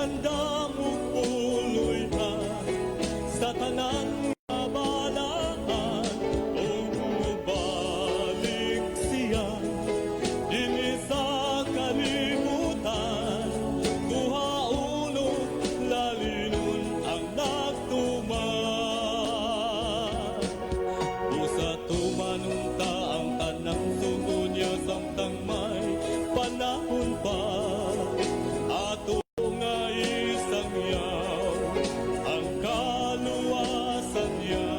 Nagandam og puloy-an sa tanan nga balaan ug mobalik siya dinhi sa kalibutan, kuhaon ug lalinon ang nagtuman. Busa tumanon ta ang tanang sugo niya samtang may panahon pa. Ato nga isangyaw ang kaluwasan niya.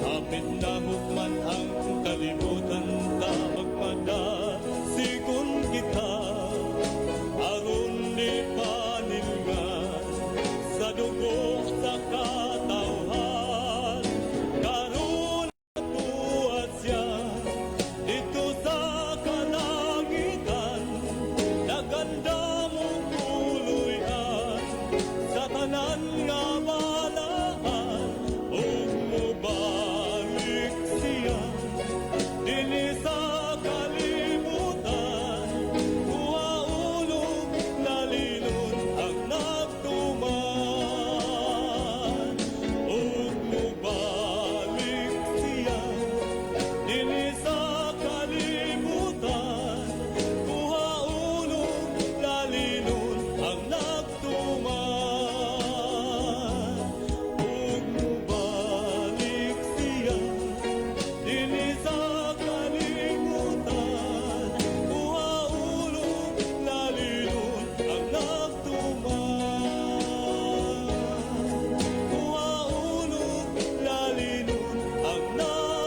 Hapit na hukman ang kalibutan ta, magmadasigon kita aron di panilngan sa dugo sa katawhan. Karon tuat siya didto sa kalangitan, nagandam og puloy-an sa tanan nga balaan ug mobalik siya dinhi sa kalibutan, kuhaon ug lalinon ang nagtuman ug mobalik siya dinhi sa kalibutan, kuhaon ug lalinon ang nagtuman ug mobalik siya dinhi sa kalibutan, kuhaon ug lalinon ang nagtuman, kuhaon ug lalinon ang nagtuman.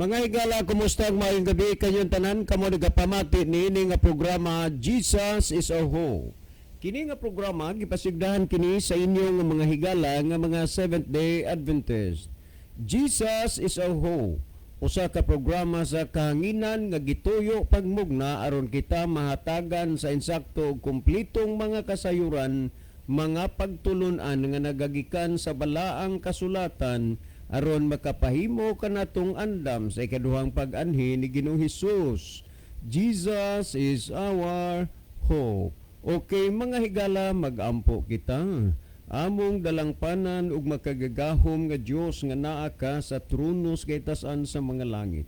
Mga higala, kumusta? Maayong gabi kanyong tanan kamo nagapamati niini nga programa, Jesus is Our Hope. Kini nga programa gipasigdahan kini sa inyong mga higala nga mga Seventh Day Adventist. Jesus is Our Hope. Usa ka programa sa kahanginan nga gituyo pagmugna aron kita mahatagan sa insakto ug kumplitong mga kasayuran, mga pagtulunan nga nagagikan sa balaang kasulatan aron makapahimo kanatong andam sa ikaduhang pag-anhi ni Ginoong Hesus. Jesus is our hope. Okay, mga higala, magampo kita. Among dalangpanan ug makagagahom nga Dios nga naa ka sa trono sa kaitasan sa mga langit.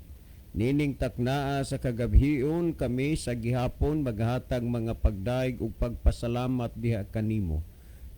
Nining taknaa sa kagabhion, kami sa gihapon maghatag mga pagdayeg ug pagpasalamat diha kanimo.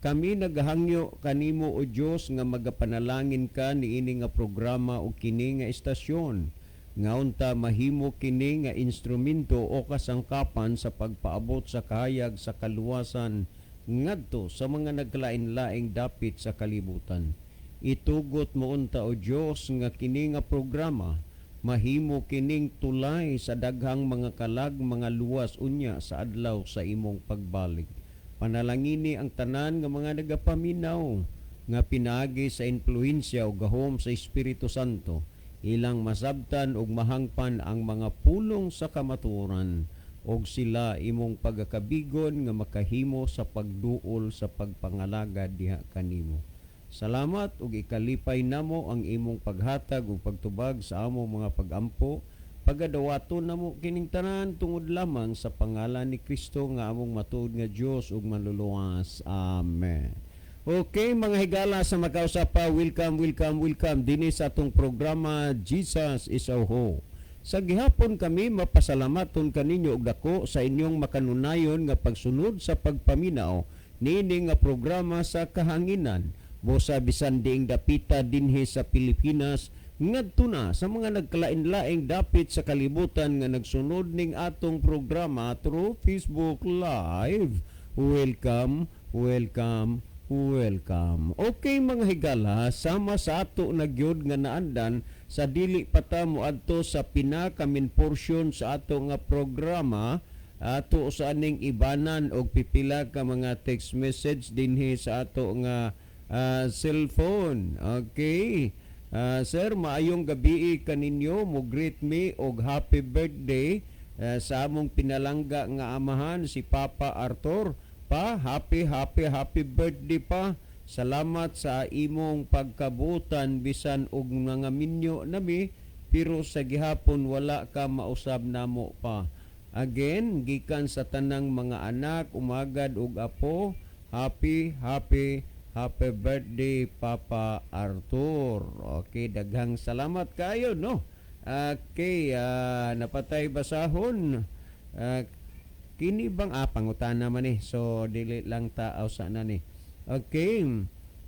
Kami nagahangyo kanimo, o Dios, nga magapanalangin ka niini nga programa ug kini nga estasyon nga unta mahimo kini nga instrumento o kasangkapan sa pagpaabot sa kahayag sa kaluwasan ngadto sa mga naglain-laing dapit sa kalibutan. Itugot mo unta, o Dios, nga kini nga programa mahimo kining tulay sa daghang mga kalag mga luwas unya sa adlaw sa imong pagbalik. Panalangini ang tanan nga mga nagapaminaw nga pinaagi sa impluensya o gahom sa Espiritu Santo ilang masabtan ug mahangpan ang mga pulong sa kamatuoran og sila imong pagakabigon nga makahimo sa pagduol sa pagpangalagad diha kanimo. Salamat ug ikalipay namo ang imong paghatag ug pagtubag sa among mga pagampo. Pagadawaton namo kining tanan tungod lamang sa pangalan ni Kristo nga among matuod nga Dios ug manluluwas. Amen. Okay, mga higala sa makausa pa, welcome, welcome, welcome dinhi sa atong programa, Jesus is Our Hope. Sa gihapon kami mapasalamaton kaninyo og dako sa inyong makanunayon nga pagsunod sa pagpaminaw niini nga programa sa kahanginan. Busa bisan diing dapita dinhi sa Pilipinas ngadto na sa mga nagkalain-laing dapit sa kalibutan nga nagsunod ning atong programa through Facebook Live. Welcome, welcome, welcome. Okay, mga higala, sama sa ato na gyud nga naandan sa dili pa ta moadto sa pinaka main portion sa ato nga programa, ato sa aning ibanan og pipila ka mga text message dinhi sa ato nga cellphone. Okay. Sir, maayong gabi kaninyo. Mo greet me og happy birthday. Sa among pinalangga nga amahan, si Papa Arthur. Pa, happy, happy, happy birthday, Pa. Salamat sa imong pagkabutan bisan og mga minyo nami, pero sa gihapon wala ka mausab namo, Pa. Again, gikan sa tanang mga anak, umagad ug apo, happy, happy, happy birthday, Papa Arthur. Okay, daghang salamat kayo, no? Okay, napatay basahon. Kini bang pangutana man ni. So dili lang ta sa na ni. Okay.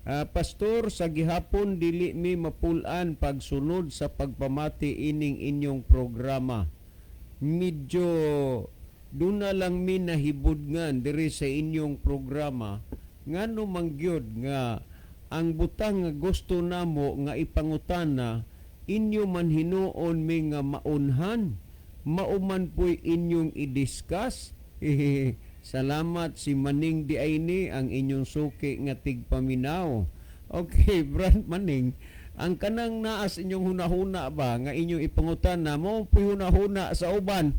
Pastor, sa gihapon dili mi mapul-an pagsunod sa pagpamati ining inyong programa. Medyo duna lang mi nahibudngan diri sa inyong programa, ngano mangyod nga ang butang nga gusto namo nga ipangutana, inyo man hinuon mi nga maunhan, mauman po'y inyong i-discuss. Salamat, si Maning di ni ang inyong suki nga tigpaminaw. Okay, Brad Maning, ang kanang naa sa inyong hunahuna ba nga inyong ipangutana mo po'y hunahuna sa uban.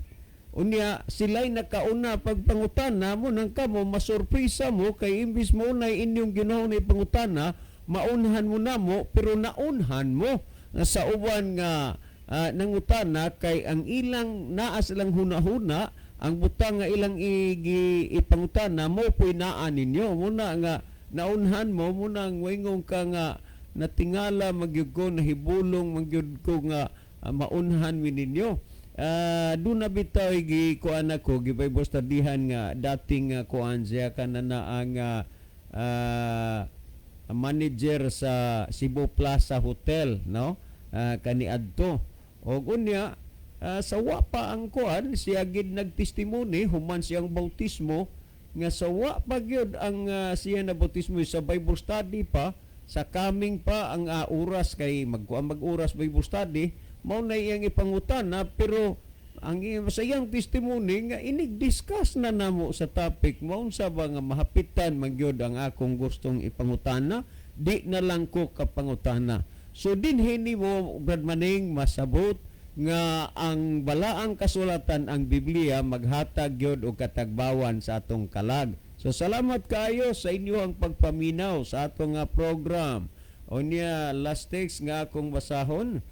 Unya sila'y nakauna pagpangutana mo nang kamo masurpresa mo kay imbis mo na inyong ginawa na ipangutana, maunhan mo namo, pero naunhan mo nga sa uban nga nangutana kay ang ilang naa silang hunahuna, ang butang nga ilang igi ipangutana mo po'y naa ninyo muna nga naunhan mo muna ang waingong ka nga natingala magyud ko, nahibulong magyud ko nga maunhan mi ninyo. Doon na bitaw gi kuan ako, gi Bible studyhan nga dating kuan siya kanana ang manager sa Cebu Plaza Hotel, no, kaniadto. Og unya sa wa pa ang kuan, siya gid nagtestimony human siyang bautismo nga sa wa pa gyud ang siya na bautismo, sa Bible study pa, sa coming pa ang oras kay magkuan mag-oras Bible study, mao na iyang ipangutana, pero ang sa iyang testimony nga inig-discuss na namo sa topic, mao unsa ba nga mahapitan man gyud ang akong gustong ipangutana, di na lang ko kapangutana. So dinhi nimo, Brad Maning, masabot nga ang balaang kasulatan, ang Biblia, maghatag gyud og katagbawan sa atong kalag. So salamat kaayo sa inyo ang pagpaminaw sa atong program. Unya, last text nga akong basahon.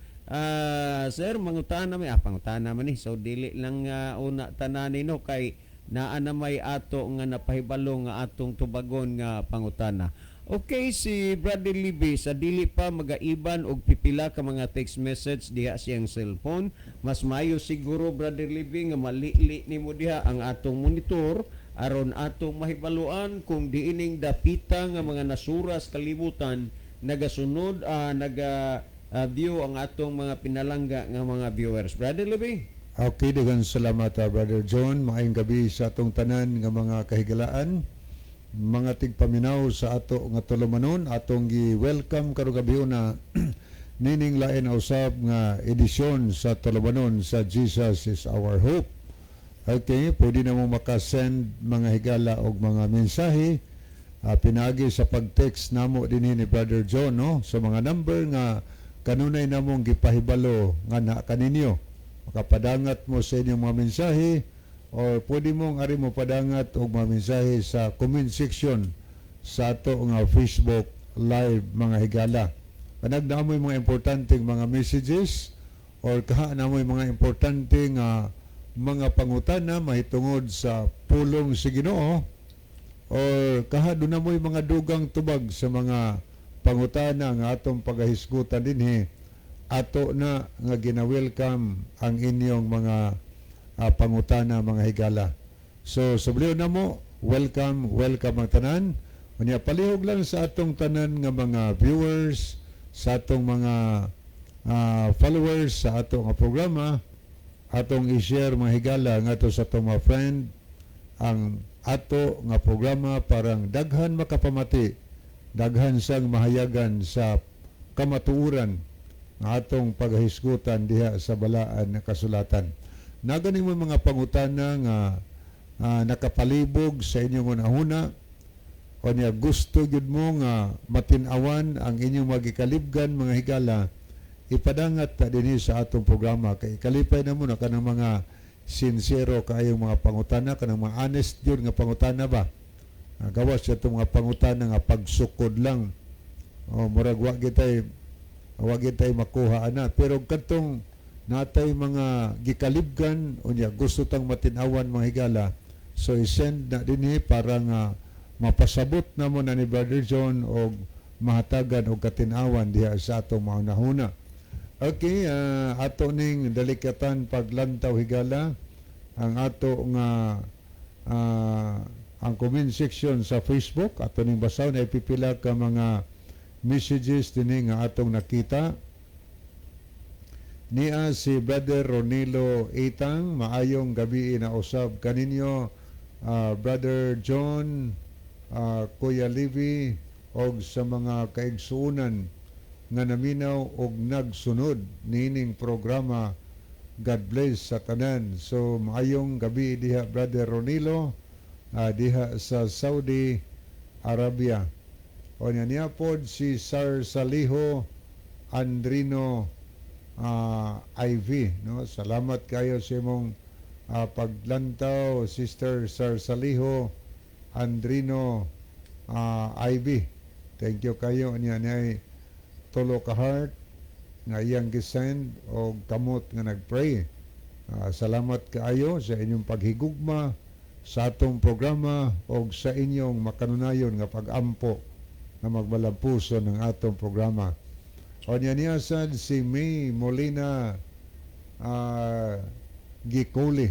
Sir, mangutana may pangutana man ni. So dili lang una tanan no kay naa na may ato nga napahibalo nga atong tubagon nga pangutana. Okay, si Brother Libby, sa dili pa magaiban og pipila ka mga text message diha siyang cellphone, mas maayo siguro, Brother Libby, nga malili nimo diha ang atong monitor aron atong mahibaluan kung diining dapita nga mga nasuras kalibutan nagasunod, naga view ang atong mga pinalangga nga mga viewers. Brother Libby. Okay, daghang salamat, Brother John. Maayong gabi sa atong tanan nga mga kahigalaan, mga tigpaminaw sa ato nga tulumanon, atong gi-welcome karong gabi na nining lain na usab nga edisyon sa tulumanon sa Jesus is Our Hope. Okay, pwede na mo makasend, mga higala, og mga mensahe pinaagi sa pag-text namo dinhi ni Brother John, no, sa mga number nga kanunay namong gipahibalo nga na kaninyo. Makapadangat mo sa inyong mga mensahe or pwede mong ari mo padangat og mga mensahe sa comment section sa ato nga Facebook Live, mga higala. Kanag na mo'y mga importanteng mga messages or kaha na mo'y mga importante nga mga pangutana mahitungod sa pulong sa Ginoo or kaha duna mo'y mga dugang tubag sa mga pangutana nga atong pagahisgutan dinhi, ato na nga gina-welcome ang inyong mga pangutana, mga higala. So subliw na mo, welcome, welcome ang tanan. Unya palihog lang sa atong tanan nga mga viewers, sa atong mga followers sa atong nga programa, atong i-share, mga higala, ngadto sa atong mga friend ang ato nga programa parang daghan makapamati, daghan sang mahayagan sa kamatuoran nga atong paghisgutan diha sa balaan nga kasulatan. Naganing mo mga pangutana nga nakapalibog sa inyong hunahuna o niya gusto gyud mo nga matin-awan ang inyong magikalibgan, mga higala, ipadangat ta dinhi sa atong programa kay kalipay na mo na kanang mga Sincero kaayong mga pangutana, kanang mga honest yun nga pangutana ba. Gawas sa itong mga pangutana nga pagsukod lang. O murag wa gitay makuha ana, pero kadtong natay mga gikalibgan unya gusto tang matin-awan, mga higala, so i-send na dinhi para nga mapasabot namo na ni Brother John og mahatagan og katin-awan diha sa atong mga hunahuna. Okay, ato ning dalikatan paglantaw, higala, ang ato nga ang comment section sa Facebook. Ato ning basahon na ipipila ka mga messages dinhi nga atong nakita. Niya si Brother Ronilo Itang, "Maayong gabi na usab kaninyo, Brother John, Kuya Levi og sa mga kaigsuonan nga naminaw og nagsunod niining programa. God bless sa tanan." So maayong gabi diha, Brother Ronilo, diha sa Saudi Arabia. O niya niya pod si Sir Saliho Andrino IV, no? Salamat kayo sa imong paglantaw, Sister Sir Saliho Andrino IV. Thank you kayo. Niya niya tulo ka heart nga iyang gisend og kamot nga nagpray. Salamat kaayo sa inyong paghigugma sa atong programa og sa inyong makanunayon nga pag-ampo nga magmalampuso ng atong programa. O niya niya sad si May Molina Gikuli.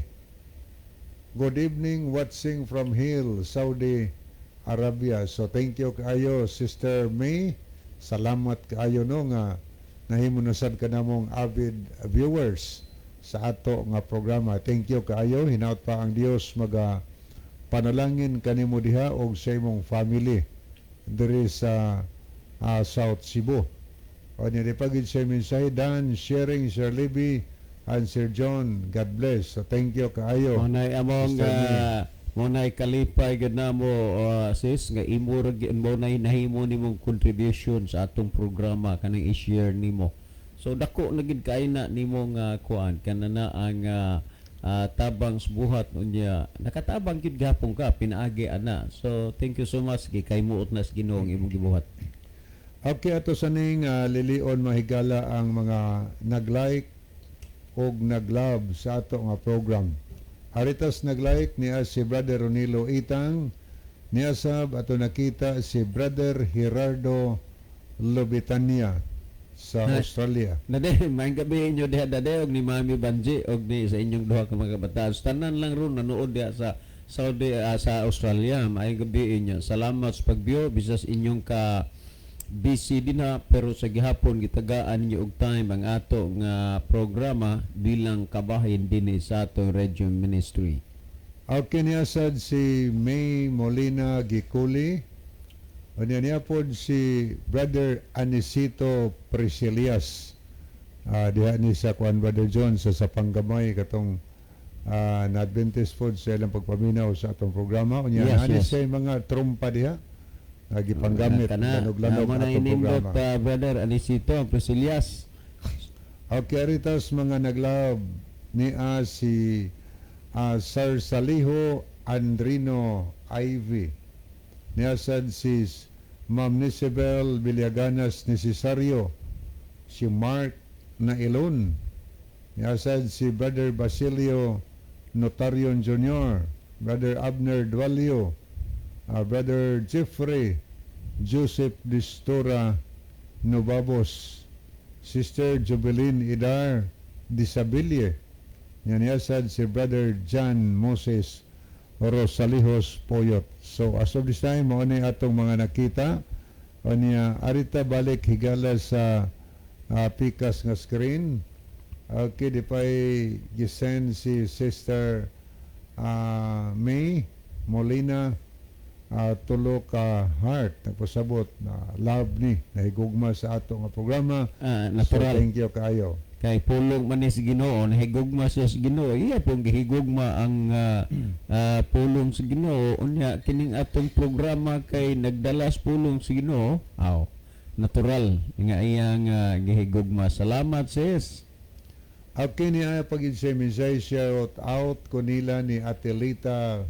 "Good evening, watching from Hail, Saudi Arabia." So thank you kaayo, Sister May. Salamat kaayo, no, nga nahimo na sad ka namong avid viewers sa ato nga programa. Thank you kaayo. Hinaut pa ang Dios maga panalangin kanimo diha og sa imong family diri sa South Cebu. O niya di pagid sa mensahe, "Dan sharing Sir Libby and Sir John. God bless." So thank you kaayo. Mo nay among Sister May. Mo nay kalipay gid namo, sis, nga imo ra mo nay nahimo nimong contribution sa atong programa kanang i-share nimo. So dako na gid kay na nimo nga kuan kana na ang tabang sa buhat unya nakatabang gid gapon ka pinaagi ana. So thank you so much, gi kay muot na sa Ginoo ang imong gibuhat. Okay, ato sa ning lilion, mahigala, ang mga nag-like og nag-love sa ato nga program. Aritas nag-like niya si Brother Ronilo Itang, niya sab ato nakita si Brother Gerardo Lobitania sa Hi. Australia. Nade, maayong gabi inyo diha, dade, og ni Mami Banji og ni sa inyong duha ka mga kabataan. Tanan lang ron nanood diha sa Saudi, sa Australia. Maayong gabi inyo. Salamat sa pag-view bisas inyong ka busy din ha, pero sa gihapon gitagaan ninyo og time ang ato nga programa bilang kabahin dinhi sa atong radio ministry. Okay, niya sad si May Molina Gikuli. Unya niya pod si Brother Anisito Priscilias. Diha ni sa kuan, Brother John, sa Sapanggamay katong na Adventist pod sa ilang pagpaminaw sa atong programa. Unya ani sa mga trumpa diha. Gipanggamit Kana, lanog-lanog mo na atong inindot, programa. Brother Anisito Priscilias. Okay, aritas mga naglove ni si Sir Saliho Andrino Ivy. Niya sad si Ma'am Nisabel Villaganas Necesario. Si Mark Nailon. Niya sad si Brother Basilio Notarion Jr., Brother Abner Dualio, Brother Jeffrey Joseph Distora Nobabos, Sister Jubilin Idar Disabilie, yan yasad si Brother John Moses Rosalijos Poyot. So as of this time, mao ni atong mga nakita. O niya, arita balik, higala, sa pikas nga screen. Okay, di pa gisend si Sister May Molina tulo ka heart, nagpasabot na love ni nahigugma sa ato nga programa. Natural. So thank you kaayo. Kay pulong man ni sa Ginoo, nahigugma siya sa Ginoo. Iya pong gihigugma ang pulong sa Ginoo. Unya kining atong programa kay nagdala sa pulong sa Ginoo. Aw, natural nga iyang gihigugma. Salamat, sis. Okay, ni ay pag mensahe, shout out ko nila ni Ate Lita,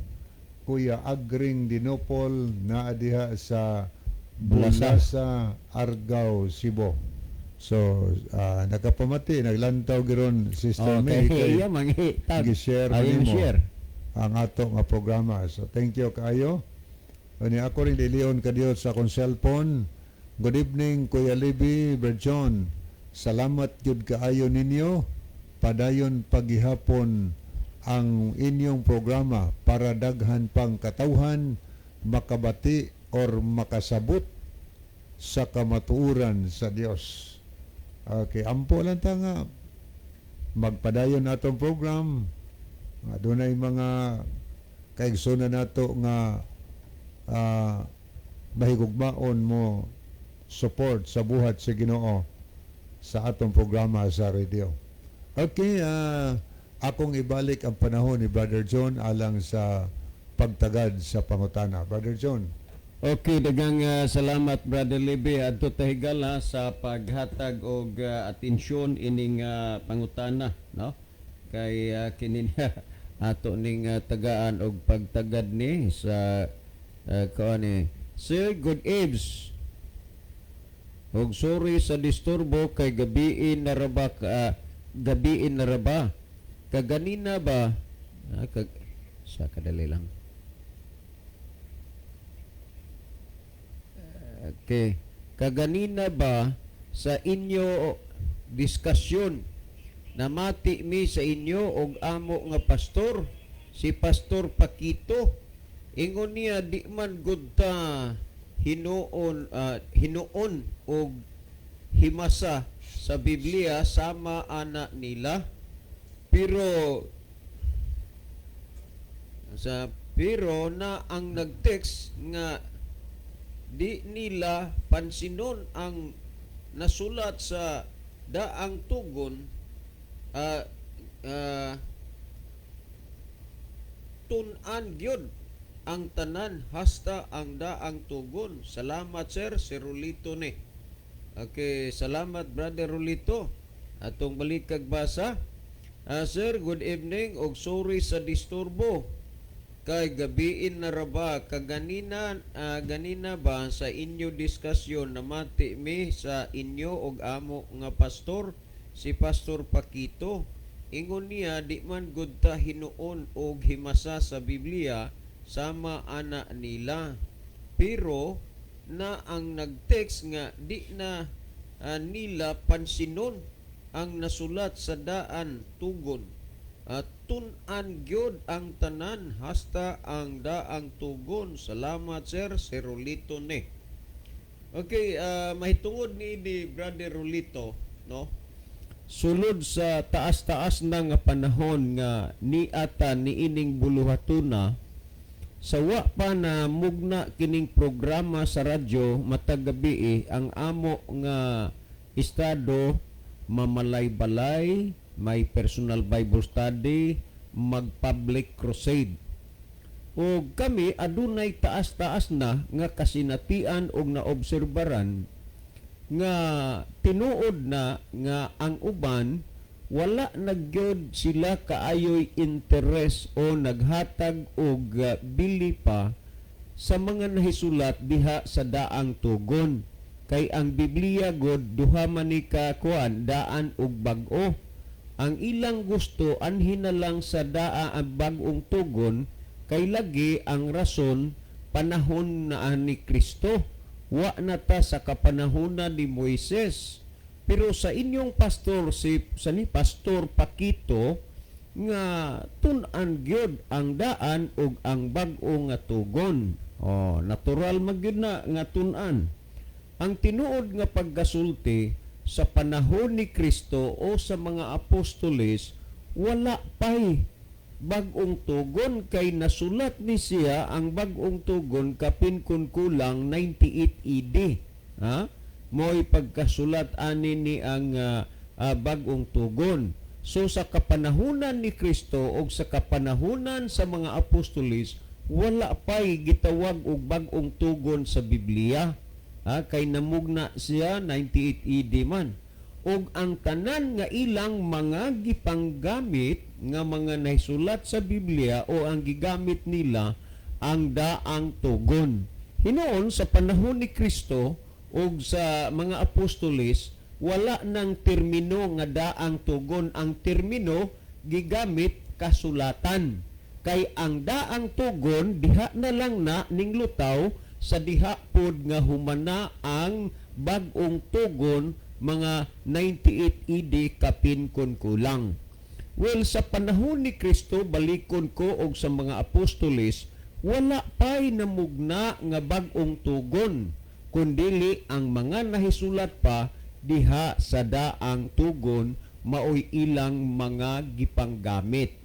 Kuya Agring Dinopol na diha sa Bulasa. Bulasa, Argao, Cebu. So, nakapamati, naglantaw giron, Sister May, Okay, kay iya mangitag. gi-share Ay, nimo share. Ang ato nga programa. So, thank you kaayo. Ani ako rin lilion kadiyot sa akong cellphone. Good evening, Kuya Libby, Berjon. Salamat gyud kaayo ninyo. Padayon paghihapon ang inyong programa para daghan pang katawhan makabati or makasabot sa kamatuoran sa Dios. Okay, ampo lang ta nga magpadayon atong program. Nga dunay mga kaigsunan nato nga mahigugmaon mo support sa buhat sa Ginoo sa atong programa sa radio. Okay, akong ibalik ang panahon ni Brother John alang sa pagtagad sa pangutana. Brother John. Okay, daghang salamat, Brother Libby, adto ta higala sa paghatag og atensyon ining pangutana, no? Kay kini niya ato ning tagaan og pagtagad ni sa kuan ni. Sir, good eves. Og sorry sa disturbo kay gabiin na ra ba gabiin na ra ba? Kaganina ba sa kadali lang. Okay. Kaganina ba sa inyo diskusyon, namati mi sa inyo og amo nga pastor, si Pastor Pakito. Ingon niya di man gud ta hinuon og himasa sa Biblia sama ana nila, pero sa pero na ang nag-text nga di nila pansinon ang nasulat sa daang tugon, tun-an gyud ang tanan hasta ang daang tugon. Salamat, sir, si Rulito ni. Okay, salamat, Brother Rulito. Atong balik kag basa. Sir, good evening og sorry sa disturbo. Kay gabiin na ra ba? Kaganina ganina ba sa inyo diskusyon, namati mi sa inyo og amo nga pastor, si Pastor Pakito. Ingon niya di man gud ta hinuon og himasa sa Biblia sama ana nila, pero na ang nag-text nga di na nila pansinon ang nasulat sa daan tugon, at tun-an gyud ang tanan hasta ang daang tugon. Salamat, sir, si Rolito ni. Okay, mahitungod ni Brother Rolito, no? Sulod sa taas-taas na nga panahon nga niata niining buluhatuna, sa wa pa na mugna kining programa sa radyo matag gabi, ang amo nga estado mamalay-balay, may personal Bible study, mag-public crusade. O kami adunay taas-taas na nga kasinatian og naobserbaran nga tinuod na nga ang uban wala na gyud sila kaayoy interes o naghatag og bili pa sa mga nahisulat diha sa daang tugon, kay ang Biblia god duha man ni ka kuan, daan ug bag-o. Ang ilang gusto anhin na lang sa daa ang bag-ong tugon, kay lagi ang rason panahon na ni Kristo, wa na ta sa kapanahona ni Moises. Pero sa inyong pastor, si sa ni Pastor Pakito, nga tun-an gyud ang daan ug ang bag-o nga tugon. Oh, natural man gyud na nga tun-an. Ang tinuod nga pagkasulti, sa panahon ni Kristo o sa mga apostoles, wala pa'y bag-ong tugon, kay nasulat ni siya ang bag-ong tugon kapin kun kulang 98 AD. Ha? Mo'y pagkasulat ani ni ang bag-ong tugon. So sa kapanahunan ni Kristo o sa kapanahunan sa mga apostoles, wala pa'y gitawag og bag-ong tugon sa Biblia. Ha, kay namugna siya 98 AD man. Ug ang tanan nga ilang mga gipanggamit nga mga nahisulat sa Biblia o ang gigamit nila ang daang tugon. Hinuon sa panahon ni Kristo ug sa mga apostoles, wala nang termino nga daang tugon. Ang termino gigamit kasulatan. Kay ang daang tugon diha na lang na ning lutaw sa diha pod nga humana ang bag-ong tugon mga 98 AD kapin kun kulang. Well, sa panahon ni Kristo, balikon ko, og sa mga apostoles, wala pa'y namugna nga bag-ong tugon, kundili ang mga nahisulat pa diha sa daang tugon maoy ilang mga gipanggamit.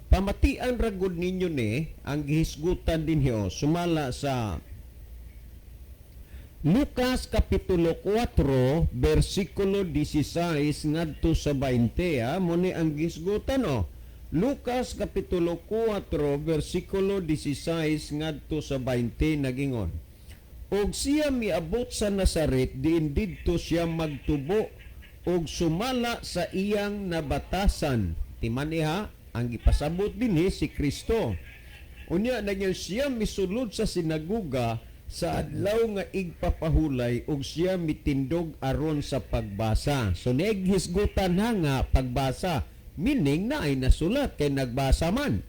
Pamatian ra gud ninyo ni ang gihisgutan dinhi o sumala sa Lucas Kapitulo 4 bersikulo 16 ngadto sa 20 ha. Mo ni ang gihisgutan o. Lucas Kapitulo 4 bersikulo 16 ngadto sa 20, nagingon: "Og siya miabot sa Nazaret diin didto siya magtubo, og sumala sa iyang nabatasan." Timan iha, ang gipasabot dinhi si Kristo. Unya nagyan siya misulod sa sinagoga sa adlaw nga igpapahulay ug siya mitindog aron sa pagbasa. So naghisgutan ha nga pagbasa, meaning na ay nasulat kay nagbasa man.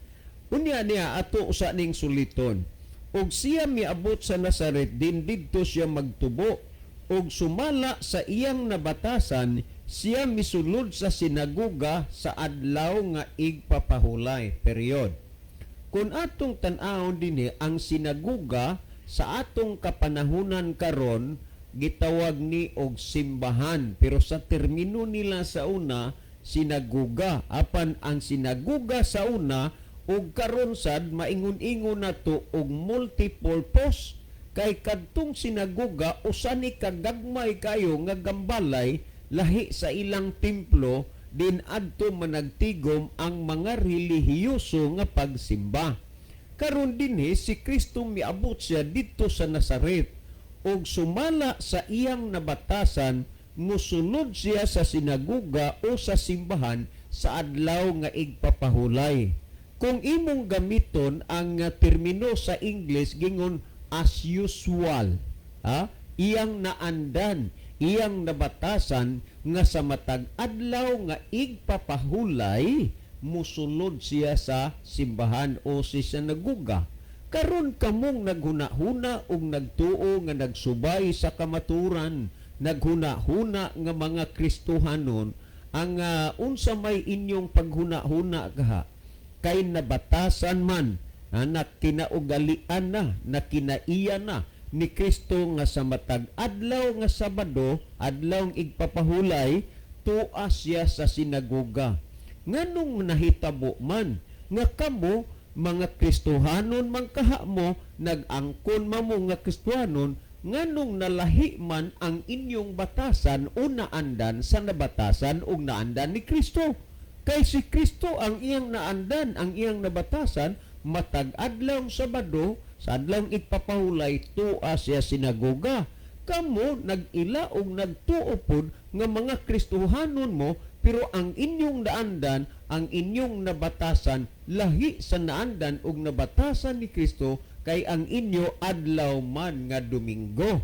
Unya niya ato sa ning suliton. "Og siya miabot sa Nazaret din didto siya magtubo, ug sumala sa iyang nabatasan siya misulod sa sinagoga sa adlaw nga igpapahulay." Period. Kung atong tan-awon dinhi ang sinagoga sa atong kapanahunan karon gitawag ni og simbahan, pero sa termino nila sa una sinagoga. Apan ang sinagoga sa una ug karon sad maingon-ingon nato og multi-purpose, kay kadtong sinagoga usa ni kagagmay kayo nga gambalay lahi sa ilang templo din adto managtigom ang mga relihiyoso nga pagsimba. Karon dinhi si Kristo miabot siya didto sa Nazaret ug sumala sa iyang nabatasan musulod siya sa sinagoga o sa simbahan sa adlaw nga igpapahulay. Kung imong gamiton ang termino sa English, gingon as usual, ha? Iyang naandan, iyang nabatasan nga sa matag adlaw nga igpapahulay musulod siya sa simbahan o si sinagoga. Karon kamong naghuna-huna ug nagtuo nga nagsubay sa kamaturan, naghuna-huna nga mga Kristohanon, ang unsa may inyong paghuna-huna kaha? Kay nabatasan man, na kinaugalian na, na kinaiya na ni Kristo nga sa matag adlaw nga Sabado, adlaw igpapahulay, tua siya sa sinagoga. Nganong nahitabo man nga kamo mga Kristohanon man kaha mo, nag-angkon man mo nga Kristohanon, nganong nalahi man ang inyong batasan o naandan sa nabatasan o naandan ni Kristo? Kay si Kristo ang iyang naandan, ang iyang nabatasan, matag adlaw Sabado, sa adlaw igpapahulay, tua siya sinagoga. Kamo nag-ila og nagtuo pod nga mga Kristohanon mo, pero ang inyong naandan, ang inyong nabatasan, lahi sa naandan og nabatasan ni Kristo, kay ang inyo adlaw man nga Domingo.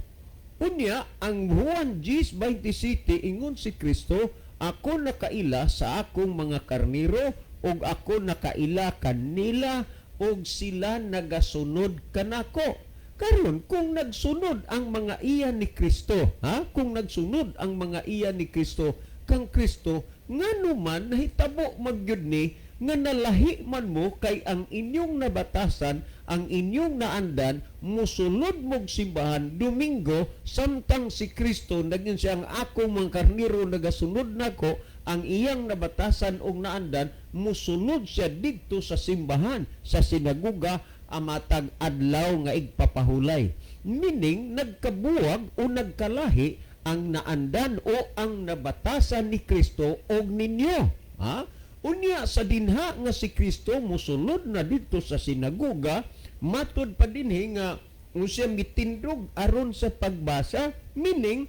Unya, ang Juan 10:27 ingon si Kristo, "Ako nakaila sa akong mga karniro ug ako nakaila kanila ug sila nagasunod kanako." Karon kung nagsunod ang mga iya ni Kristo, ha? Kung nagsunod ang mga iya ni Kristo kang Kristo, ngano man nahitabo magyud ni nga nalahi man mo, kay ang inyong nabatasan, ang inyong naandan, musulod mog simbahan Domingo, samtang si Kristo naging siya ang akong mga karniro nagasunod nako, ang iyang nabatasan og naandan, musulod siya didto sa simbahan, sa sinagoga, amatag adlaw nga igpapahulay? Meaning nagkabuwag o nagkalahi ang naandan o ang nabatasan ni Kristo og ninyo, ha? Unya sa dinha nga si Kristo musulod na didto sa sinagoga, matud pa dinhi nga siya mitindog aron sa pagbasa, meaning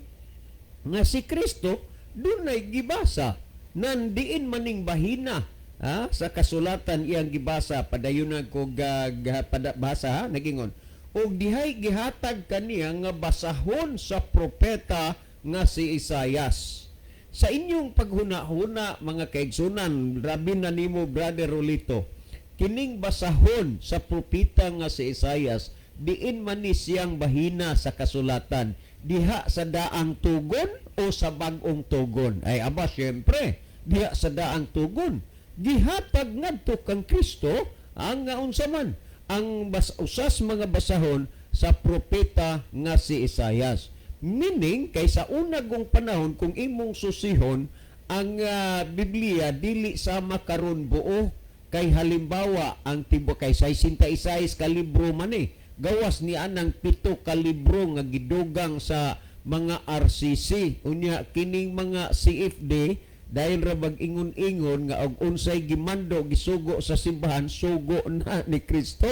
nga si Kristo Dunay gibasa. Nandiin maning bahina, ha, sa kasulatan iyang gibasa. Padayon na ko basa, ha, nagingon og dihay gihatag kaniya nga basahon sa propeta nga si Isayas. Sa inyong paghuna-huna, mga kaigsunan, rabi na nimo, Brother Rolito, kining basahon sa propeta nga si Isayas, diin man ni siyang bahina sa kasulatan? Diha sa Daang Tugon o sa Bag-ong Tugon? Ay aba, syempre diha sa Daang Tugon. Gihatag ngadto kang Kristo ang nga unsa man ang usas mga basahon sa propeta nga si Isayas. Meaning kay sa unagong panahon, kung imong susihon ang Biblia, dili sama karon buo. Kay halimbawa ang tibo kay 66 ka libro man eh, gawas ni anang 7 ka libro nga gidugang sa mga RCC. Unya kining mga CFD, dahil ra bag ingon-ingon nga og unsay gimando, gisugo sa simbahan, sugo na ni Kristo.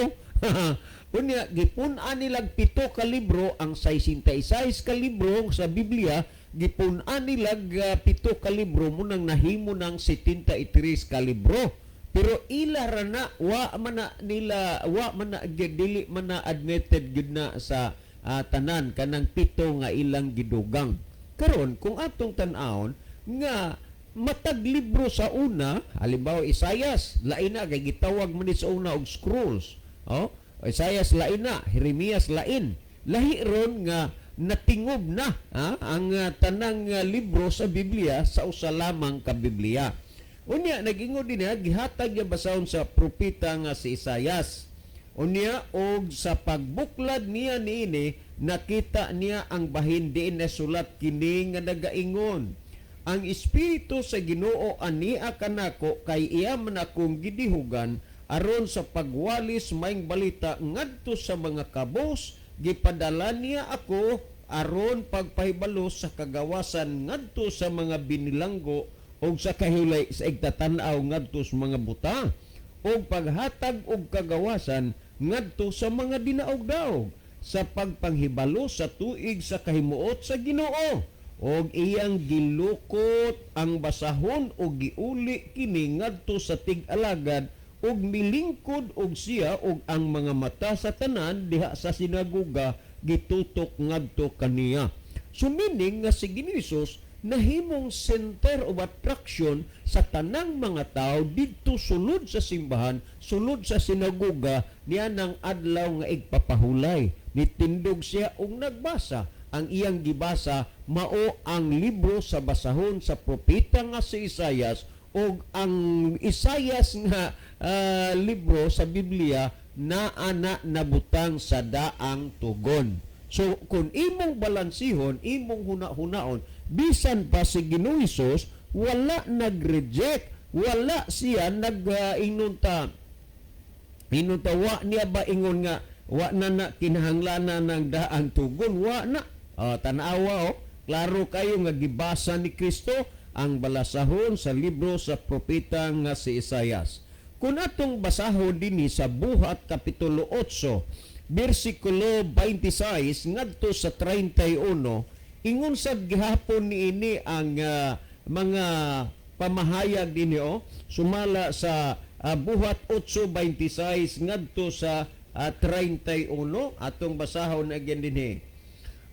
Unya gipun-an nilag 7 ka libro. Ang 66 ka libro sa Biblia, gipun-an nilag 7 ka libro, munang nahimo ng 73 ka libro. Pero ila ra na, wa man na nila, wa man na gyud, dili man na admitted gyud na sa tanan kanang 7 nga ilang gidugang. Karon kung atong tan-awon nga matag libro sa una, halimbawa Isayas, lain na kay gitawag man ni sa una og scrolls. Oh, Isayas lain na, Jeremias lain. Lahi ron nga natingob na, ha, ang tanang libro sa Biblia sa usa lamang ka Biblia. Unya nagingon din niya, gihatag niya basahon sa propeta nga si Isayas. Unya og sa pagbuklad niya niini, nakita niya ang bahin diin nasulat kini nga nagaingon: "Ang espiritu sa Ginoo ania kanako, kay iya man akong gidihugan aron sa pagwalis maayong balita ngadto sa mga kabos. Gipadala niya ako aron pagpahibalo sa kagawasan ngadto sa mga binilanggo ug sa kahulay sa igtatan-aw ngadto sa mga buta, ug paghatag og kagawasan ngadto sa mga dinaog-daog, sa pagpanghibalo sa tuig sa kahimuot sa Ginoo." Og iyang gilukot ang basahon og giuli kini ngadto sa tig-alagad, ug milingkod og siya, og ang mga mata sa tanan diha sa sinagoga gitutok ngadto kaniya. So meaning nga si Ginoo Hesus nahimong center of attraction sa tanang mga tao didto sulod sa simbahan, sulod sa sinagoga niya nang adlaw nga igpapahulay. Nitindog siya og nagbasa. Ang iyang gibasa mao ang libro sa basahon sa propeta nga si Isayas, og ang Isayas nga libro sa Biblia naa na nabutang sa Daang Tugon. So kung imong balansihon, imong huna-hunaon, bisan pa si Ginoo Hesus wala nag-reject, wala siya nag-ingon ta, ingon ta wa niya ba ingon nga wa na na kinahanglanan ng Daang Tugon, wa na. Oh, tanawa oh, klaro kayo nga gibasa ni Kristo ang balasahon sa libro sa propeta nga si Isayas. Kung atong basahon dinhi sa Buhat Kapitulo 8, bersikulo 26 ngadto sa 31, ingon sad gihapon niini ang mga pamahayag dinhi oh, sumala sa Buhat 8:26 ngadto sa 31, atong basahon again dinhi.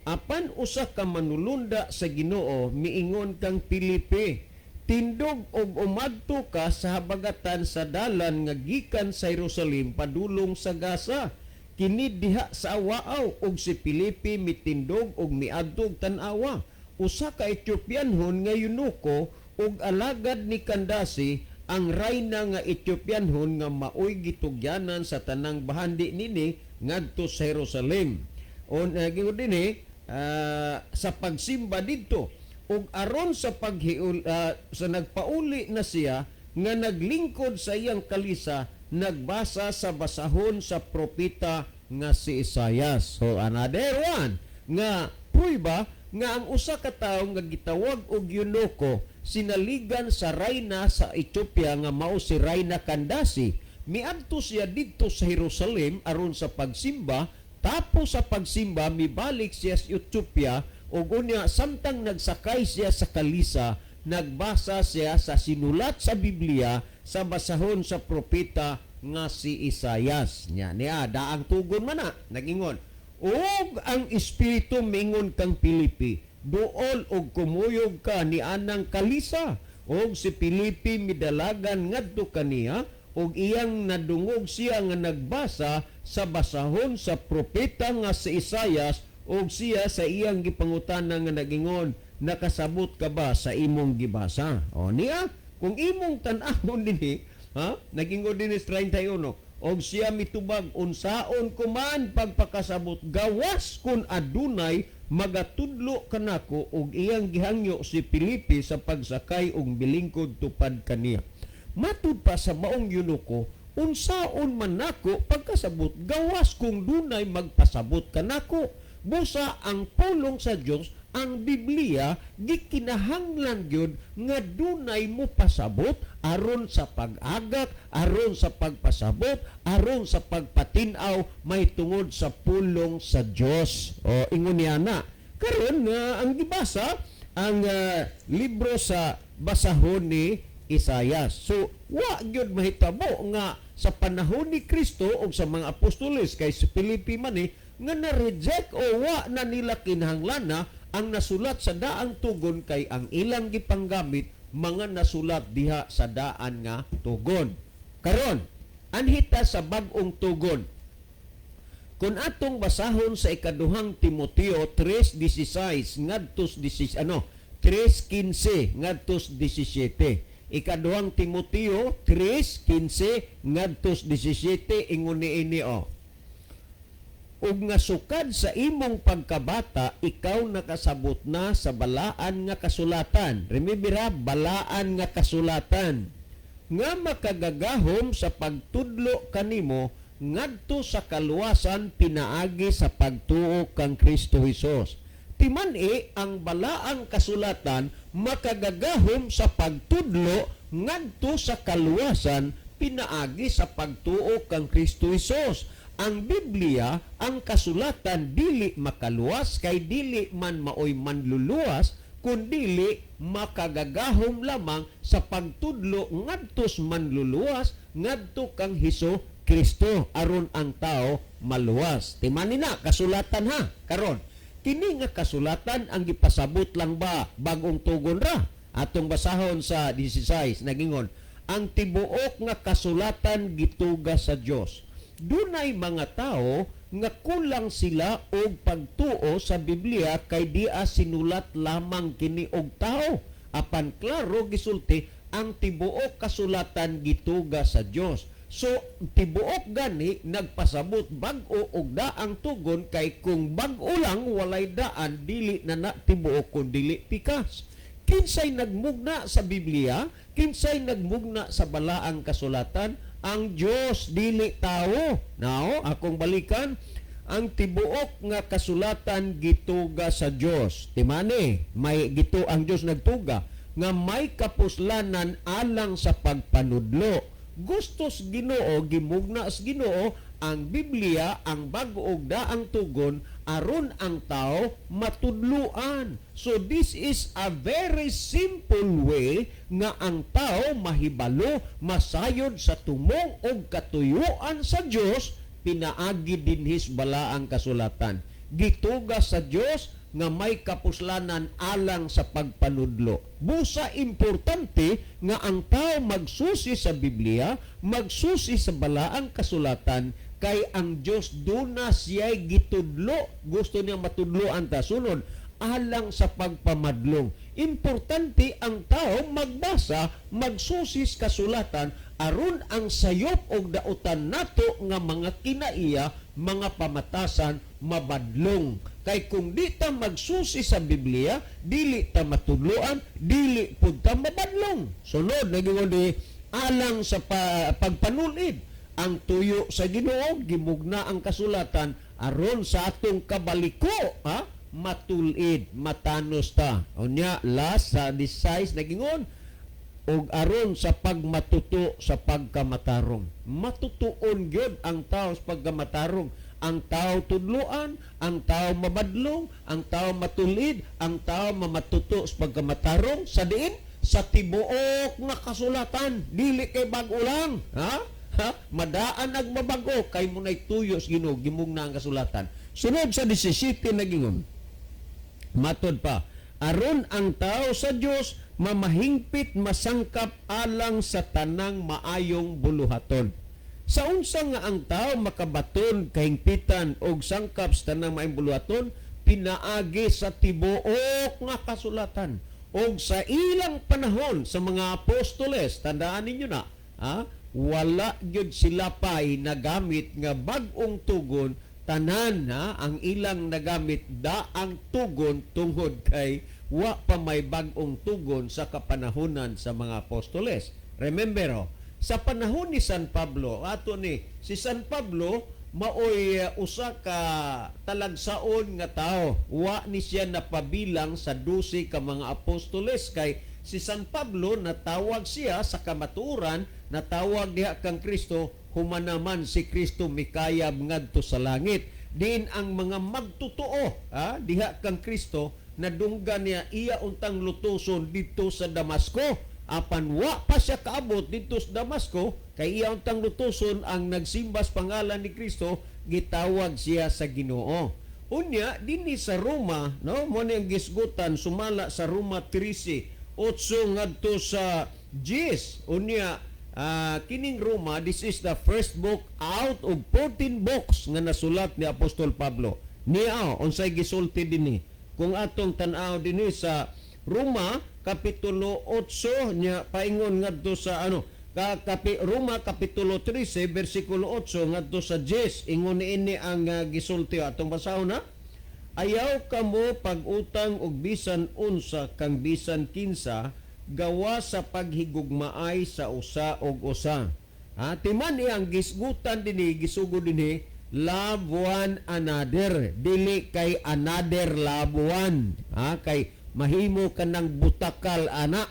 Apan usa ka manulunda sa Ginoo miingon kang Felipe, "Tindog og umadto ka sa habagatan sa dalan nga gikan sa Jerusalem padulong sa Gaza. Kini diha sa awaaw." Og si Felipe mitindog og miadto og tan-awa. Usa ka Ethiopianhon nga eunuko ug alagad ni Kandasi, ang rayna nga Ethiopianhon nga maoy gitugyanan sa tanang bahandi nini ngadto sa Jerusalem. On uh, dinhi sa pagsimba didto, ug aron sa paghiul sa nagpauli na siya nga naglingkod sa iyang kalisa, nagbasa sa basahon sa propeta nga si Isayas. So another one nga prueba nga ang usa ka tawo nga gitawag og eunuko, sinaligan sa rayna sa Ethiopia nga mao si Rayna Kandasi, miadto siya didto sa Jerusalem aron sa pagsimba. Tapos sa pagsimba, mibalik siya sa Ethiopia. Ug unya, samtang nagsakay siya sa kalisa, nagbasa siya sa sinulat sa Biblia sa basahon sa propeta nga si Isayas. Nya niya daang tugon man na nagingon, "Ug ang Espiritu mingon kang Pilipi, 'Duol og kumuyog ka ni anang kalisa.' Ug si Pilipi midalagan ngadto kaniya, ug iyang nadungog siya nga nagbasa sa basahon sa propeta nga si Isayas, ug siya sa iyang gipangutana nga nagingon, 'Nakasabot ka ba sa imong gibasa?'" O niya, kung imong tan-awon dinhi, ha, nagingon dinhi sa 31, "Og siya mitubag, 'Unsaon ko man pagpakasabot gawas kun adunay magatudlo kanako?' Ug iyang gihangyo si Pilipi sa pagsakay og milingkod tupad kaniya." Matud pa sa maong eunuko, "Unsaon man nako pagkasabot gawas kung dunay magpasabot kanako?" Busa ang pulong sa Dios, ang Biblia, gikinahanglan gyud nga dunay mo pasabot aron sa pag-agak, aron sa pagpasabot, aron sa pagpatin-aw may tungod sa pulong sa Dios. O ingon niya na. Karon nga ang gibasa ang libro sa basahon ni Isayas. So wa gyud mahitabo nga sa panahon ni Kristo o sa mga apostoles, kay si Pilipi man eh, nga na-reject o wa na nila kinahanglan ang nasulat sa daang tugon kay ang ilang gipanggamit mga nasulat diha sa daan nga tugon. Karon, anhita sa bag-ong tugon. Kung atong basahon sa Ikaduhang Timoteo 3:16 ngadto 16, ano, 3:15 ngadto 17. Ikaduhang Timoteo 3:15 ngadto 17, ingon niini o. "Ug nga sukad sa imong pagkabata ikaw nakasabot na sa balaan nga kasulatan." Remember ha, balaan nga kasulatan. "Nga makagagahom sa pagtudlo kanimo ngadto sa kaluwasan pinaagi sa pagtuo kang Kristo Hesus." Timan-i, ang balaang kasulatan makagagahom sa pagtudlo ngadto sa kaluwasan pinaagi sa pagtuo kang Kristo Hesus. Ang Biblia, ang kasulatan, dili makaluwas kay dili man maoy manluluwas, kundili makagagahom lamang sa pagtudlo ngadto sa manluluwas, ngadto kang Hesus Kristo, aron ang tao maluwas. Timani na kasulatan ha. Karon, kini nga kasulatan ang gipasabot lang ba bagong tugon ra? Atong basahon sa 16, nagingon, "Ang tibuok nga kasulatan gituga sa Dios." Dunay mga tao nga kulang sila og pagtuo sa Biblia kay dia sinulat lamang kini og tao. Apan klaro gisulti, ang tibuok kasulatan gituga sa Dios. So tibuok gani nagpasabot bag-o og daang tugon, kay kung bag-o lang walay daan, dili na na tibuok kun dili pikas. Kinsay nagmugna sa Biblia? Kinsay nagmugna sa balaang kasulatan? Ang Dios, dili tao. Now, akong balikan, ang tibuok nga kasulatan gituga sa Dios. Timani, may gitu ang Dios nagtuga nga may kapuslanan alang sa pagpanudlo. Gustos Ginoo, gimugna sa Ginoo ang Biblia, ang bag-o ug daang tugon, aron ang tao matudluan. So this is a very simple way nga ang tao mahibalo, masayod sa tumong og katuyuan sa Dios pinaagi dinhis balaang kasulatan. Gituga sa Dios nga may kapuslanan alang sa pagpanudlo. Busa importante nga ang tao magsusi sa Biblia, magsusi sa balaang kasulatan, kay ang Dios duna siya'y gitudlo. Gusto niya matudloan ta. Sunod, alang sa pagpamadlong. Importante ang tao magbasa, magsusis kasulatan aron ang sayop og dautan nato nga mga kinaiya, mga pamatasan, mabadlong. Kay kung di ta magsusi sa Biblia, dili ta matudloan, dili pud ta mabadlong. Sunod, nagingon di alang sa pagpanulid. Ang tuyo sa Ginoo, gimugna ang kasulatan aron sa atong kabaliko, ha? Matulid, matanos ta. Unya, last sa this size, nagingon, og aron sa pagmatuto sa pagkamatarong. Matutuon gyud ang tao sa pagkamatarong. Ang tao tudloan, ang tao mabadlong, ang tao matulid, ang tao mamatuto sa pagkamatarong sa diin sa tibuok nga kasulatan, dili kay bag-o lang, ha? Ha? Madaan ag mabago kay munay tuyo sa Ginoo, gimugna ang kasulatan. Sunod sa 17, nagingon, matod pa, aron ang tao sa Dios mamahingpit masangkap alang sa tanang maayong buluhaton. Sa unsa nga ang tao makabaton kahingpitan og sangkap sa tanang maayong buluhaton? Pinaagi sa tibuok nga kasulatan. Og sa ilang panahon sa mga apostoles, tandaan ninyo na, ha? Wala gyud sila pay nagamit nga bag-ong tugon. Tanan, ha, ang ilang nagamit daang tugon tungod kay wa pa may bag-ong tugon sa kapanahonan sa mga apostoles. Remember, oh, sa panahon ni San Pablo, ato ni si San Pablo maoy usa ka talagsaon nga tao. Wa ni siya napabilang sa 12 ka mga apostoles kay si San Pablo natawag siya sa kamatuoran, natawag diha kang Kristo human naman si Kristo mikayab ngadto sa langit. Diin ang mga magtotoo, ha, diha kang Kristo nadunggan niya iya untang lutuson didto sa Damasco. Apan wa pa siya kaabot didto sa Damasco kay iya untang lutuson ang nagsimbas pangalan ni Kristo, gitawag siya sa Ginoo. Unya dinhi sa Roma, no, mo ni ang gisgutan sumala sa Roma 13:8 ngadto sa 10. Unya kining Roma, this is the first book out of 14 books nga nasulat ni Apostol Pablo. Niya unsay gisulti dinhi? Kung atong tan-aw dinhi sa Roma kapitulo 8 nya paingon ngadto sa ano ka, kapi, Roma kapitulo 13 bersikulo 8 ngadto sa 10, ingon niini ang gisulti. Atong basahon na. Ayaw kamo pag-utang og bisan unsa kang bisan kinsa gawa sa paghigugmaay sa usa og usa. Ha, timan iyang gisgutan dinhi, gisugod dinhi, love one another, dili kay another love one. Ha, kay mahimo ka ng butakal ana.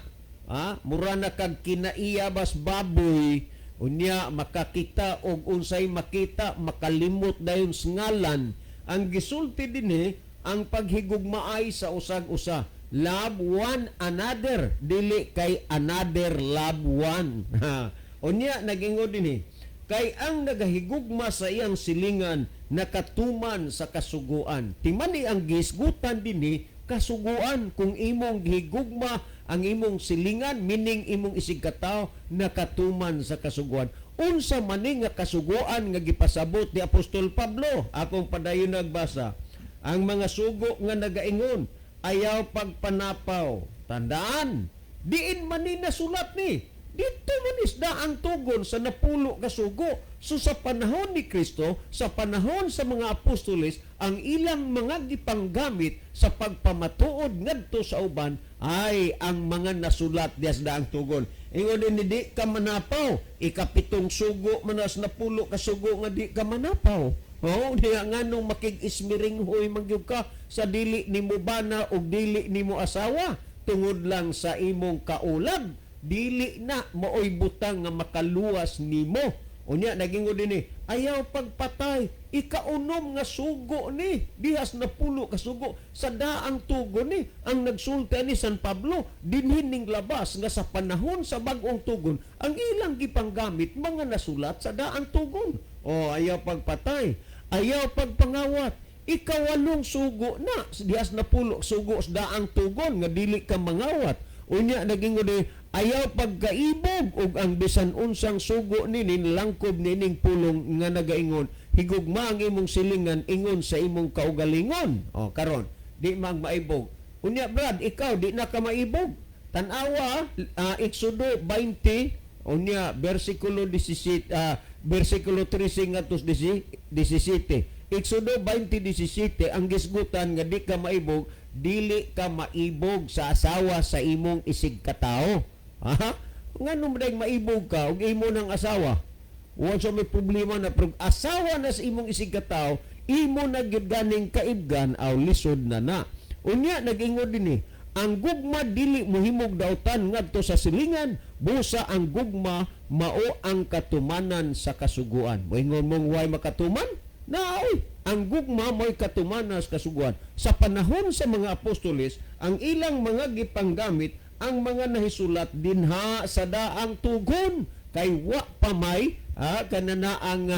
Ha, mura na kag kinaiya bas baboy, unya makakita og unsay makita, makalimot dayon sa ngalan. Ang gisulti dinhi, ang paghigugmaay sa usag usa. Love one another, dili kay another love one. Ha. Unya nagingon dinhi, kay ang nagahigugma sa iyang silingan nakatuman sa kasuguan. Timani ang gisgutan dinhi, kasuguan. Kung imong gihigugma ang imong silingan, meaning imong isigkatawo, nakatuman sa kasuguan. Unsa man ni nga kasuguan nga gipasabot ni Apostol Pablo? Akong padayon nagbasa. Ang mga sugo nga nagaingon, ayaw pagpanapaw. Tandaan, diin man ni nasulat ni? Dito man is daang tugon sa napulo ka sugo. So sa panahon ni Kristo, sa panahon sa mga apostoles, ang ilang mga gipanggamit sa pagpamatuod ngadto sa uban ay ang mga nasulat dias daang tugon. Ingon din ni di ka manapaw. Ikapitong sugo man as napulo ka sugo nga di ka manapaw. Oo, diya nganong makig-ismiringhoy magyud ka sa dili nimo bana og dili nimo asawa tungod lang sa imong kaulag. Dili na maoy butang nga makaluwas nimo. Unya nagingon dinhi, ayaw pagpatay. Ikaunom nga sugo ni dihas napulo ka sugo sa daang tugon ni ang nagsulti ni San Pablo dinhi ning labas nga sa panahon sa bag-ong tugon ang ilang gipanggamit mga nasulat sa daang tugon. O ayaw pagpatay, ayaw pagpangawat. Ikawalong sugo na dihas napulo sugo sa daang tugon nga dili ka mangawat. Unya nagingon din, ayaw pagkaibog, ug ang bisan unsang sugo nini langkob nining pulong nga nagaingon, higugma ang imong silingan ingon sa imong kaugalingon. O karon di mang maibog. Unya Brad, ikaw di na ka maibog. Tan-awa Exodo 20 unya bersikulo 17, bersikulo 13 ngadto 17. Exodo 20:17, ang gisgutan nga di ka maibog, dili ka maibog sa asawa sa imong isig katao. Ha? Ngano man dayong maibog ka og imo ng asawa? Wa sa may problema na, pero asawa na sa imong isig katao, imo na gyud ganing kaibgan, aw lisod na na. Unya nag-ingon dinhi, ang gugma dili mohimog dautan ngadto sa silingan, busa ang gugma mao ang katumanan sa kasuguan. Moingon mong way makatuman? Naoy, ang gugma mo'y katumanas kasuguan. Sa panahon sa mga apostoles, ang ilang mga gipanggamit ang mga nahisulat dinha sa daang tugon kay wa pa may kanana ang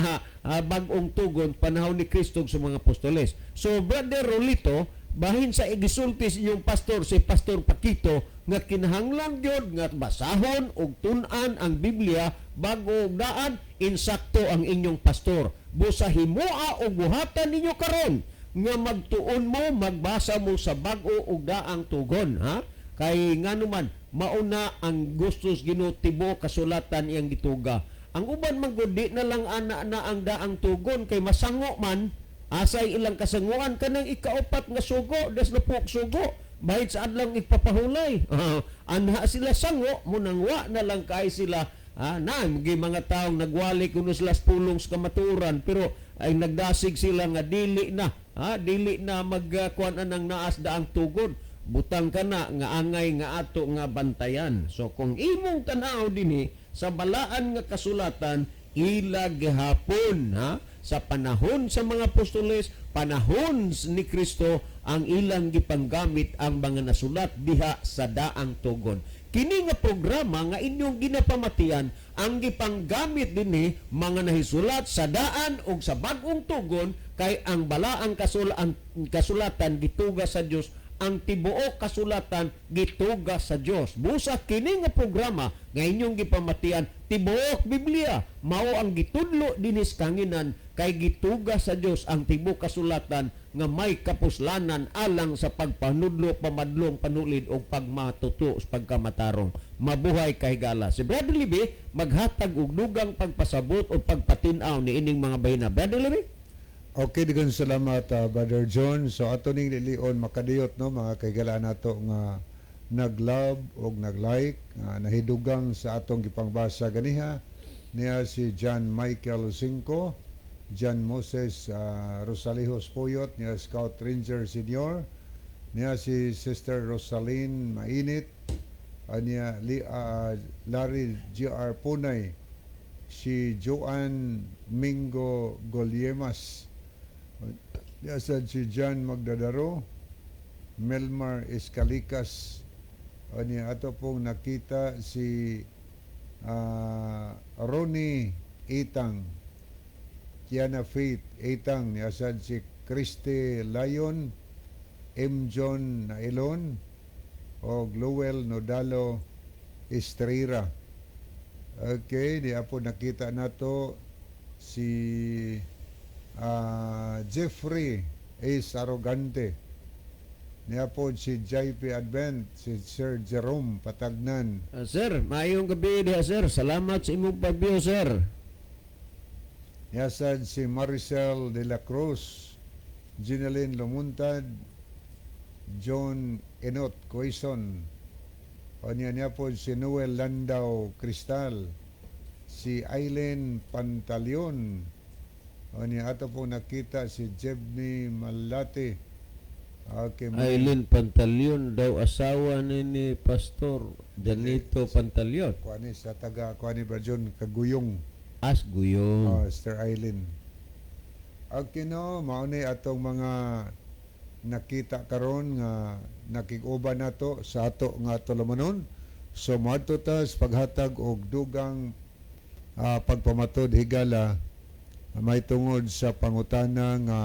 bag-ong tugon panahon ni Kristo sa mga apostoles. So Brother Rolito, bahin sa igisulti sa inyong pastor, si Pastor Paquito, nga kinahanglan gyud nga basahon og tun-an ang Biblia bago og daan, insakto ang inyong pastor. Busa himoa og buhatan ninyo karon nga magtuon mo, magbasa mo sa bag-o og daang tugon, ha? Kay nganuman mauna ang gustos Ginoo, tibuok kasulatan iyang gituga. Ang uban man gud, di na lang ana na ang daang tugon kay masango man. Asay ilang kasanguan? Kanang ikaupat nga sugo, des na pok sugo bahit sa adlang ipapahulay. Anha sila sango munang wa na lang kay sila. Na gi mga taong nagwali kuno sila sa pulong sa kamatuoran, pero ay nagdasig sila nga dili na, dili na magkuan anang naas daang tugon. Butang kana nga angay nga ato nga bantayan. So kung imong tan-aw dinhi sa balaan nga kasulatan, ila gihapon, ha, sa panahon sa mga apostoles, panahon ni Kristo, ang ilang gipanggamit ang mga nasulat diha sa daang tugon. Kini nga programa nga inyong ginapamatian, ang gipanggamit dinhi mga nahisulat sa daan og sa bag-ong tugon, kay ang balaang kasulatan gituga sa Dios, ang tibuok kasulatan gituga sa Dios. Busa kini nga programa nga inyong gipamatian, tibuok Biblia mao ang gitudlo dinhi sa kanginan, kay gituga sa Dios ang tibuok kasulatan nga may kapuslanan alang sa pagpanudlo, pamadlong, panulid o pagmatuto sa pagkamatarong. Mabuhay, kahigala. Si Brother Libby maghatag og dugang pagpasabot o pagpatin-aw ni ining mga bahina. Brother Libby? Okay, daghang salamat, Brother John. So ato ning lilion makadiyot, no, mga kahigalaan nato nga nag-love og nag-like, nahidugang sa atong gipangbasa ganiha niya si John Michael Cinco, John Moses Rosalijos Puyot niya, Scout Ranger Senior niya, si Sister Rosaline Mainit niya, Larry G.R. Punay, si Joan Mingo Goliemas niya, sad si John Magdadaro, Melmar Escalicas niya. Ato pong nakita si Ronnie Itang, Kiana Faith Itang niya, sad si Christy Lyon, M. John Nailon o Lowell Nodalo Estrera. Okay, di po nakita nato si Jeffrey Ace Arrogante. Niya po si JP Advent, si Sir Jerome Patagnan. Sir, maayong gabi diha, sir. Salamat sa imong pagbiyo, sir. Niya sad si Maricel de la Cruz, Ginalyn Lumuntad, John Enot Quezon. O niya niya po si Noel Landau Cristal, si Aileen Pantaleon. O niya ato po nakita si Jebny Malate. Okay, Aileen Pantaleon daw, asawa ni Pastor Janito Pantaleon. Kuani sa taga kuani Brajon Kaguyong. As Guyong. Oh, Sister Eileen. Okay, no, mao ni atong mga nakita karon nga nakig-uban nato sa ato nga tulumanon. So moadto ta sa paghatag og dugang pagpamatod, higala, may tungod sa pangutana nga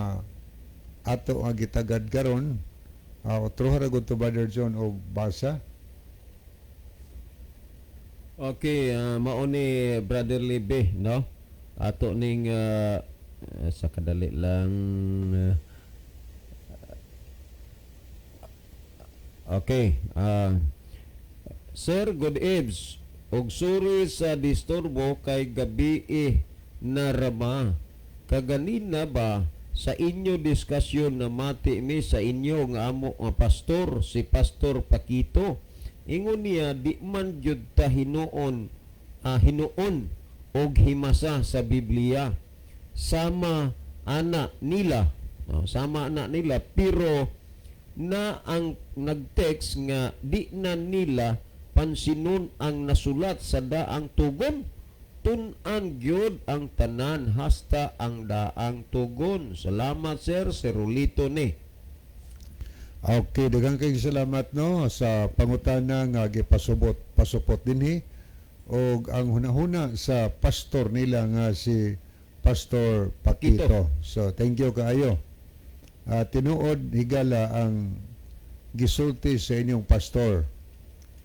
ato nga gitagad karon. Otro ra gud to, Brother John, og basa. Okay, mao ni Brother Libe, no? Ato ning sa kadali lang. Okay, Sir, good eves. Og sorry sa disturbo kay gabi eh narama. Kaganina ba sa inyo diskusyon na mati mi sa inyo nga amo nga pastor, si Pastor Paquito. Ingon niya di man gyud ta hinuon hinuon og himasa sa Biblia. Sama ana nila, oh, sama ana nila, pero na ang nag-text nga di na nila pansinon ang nasulat sa daang tugon. Tun-an gyud ang tanan, hasta ang daang tugon. Salamat, sir. Si Rulito ni. Okay, daghang kayong salamat, no, sa pangutana nga gipasubot pasupot dinhi og ang hunahuna sa pastor nila nga si Pastor Pakito. Pakito. So thank you kaayo. Tinuod, higala, ang gisulti sa inyong pastor